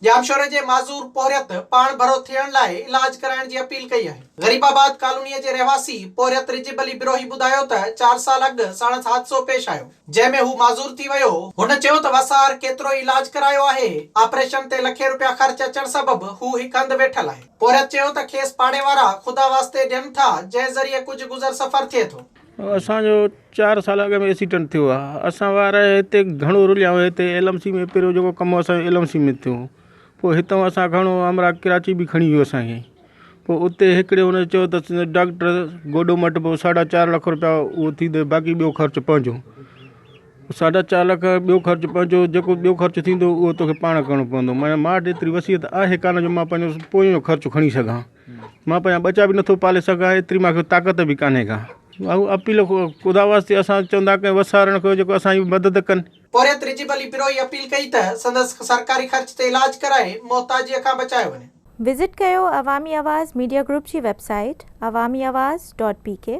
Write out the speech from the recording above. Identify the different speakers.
Speaker 1: ڄامشوري جي معذور پورهيت پاڻ ڀرو ٿيڻ لاء علاج ڪرائڻ جي اپيل ڪئي آهي. غريب آباد ڪالونيء جي رهواسي پورهيت رجب علي بروهي ٻڌايو ته چار سال اڳ ساڻس حادثو پيش آيو، جنهن ۾ هو معذور ٿي ويو. هن چيو ته وسار ڪيترو ئي علاج ڪرايو آهي، آپريشن تي لکين روپيا خرچ اچڻ سبب هو هڪ هنڌ ويٺل آهي. پورهيت چيو ته کيس پاڙي وارا خدا واسطي ڏين ٿا، جنهن ذريعي ڪجهه گذر سفر ٿئي ٿو.
Speaker 2: اسان جو چار سال اڳ ۾ ايڪسيڊنٽ ٿيو آ اسان وارا هتي گهڻو رليا آهيون هتي ايل ايم سي ۾ پهريون جيڪو ڪم اسان جو ايل ايم سي ۾ ٿيو پوء هتان اسان گهڻو همراهه ڪراچي به کڻي ويو اسان کي پوء اتي هڪڙي هن چيو ته ڊاڪٽر گوڏو مٽبو ساڍا چار لک روپيا اهو ٿيندو باقي ٻيو خرچ پنهنجو ساڍا چار لک ٻيو خرچ پنهنجو جيڪو ٻيو خرچ ٿيندو اهو توکي پاڻ ڪرڻو پوندو معنيٰ مان وٽ ايتري وصيت آهي ڪانه جو مان پنهنجو پويون جو خرچ کڻي سگهان مان پنهنجا ٻچا به نٿو پالي سگهان ايتري مان کي طاقت به ڪانهي ڪا اها اپيل خدا واسطي اسان چوندا ڪنهن وسارڻ کي جيڪو اسان جي مدد ڪن.
Speaker 1: پورهيت رجب علي بروهي اپيل ڪئي ته سندس سرڪاري خرچ تي علاج ڪرائي محتاجيء کان بچايو وڃي.
Speaker 3: وزٽ ڪيو عوامي آواز ميڊيا گروپ جي website Awami Awaz dot P K.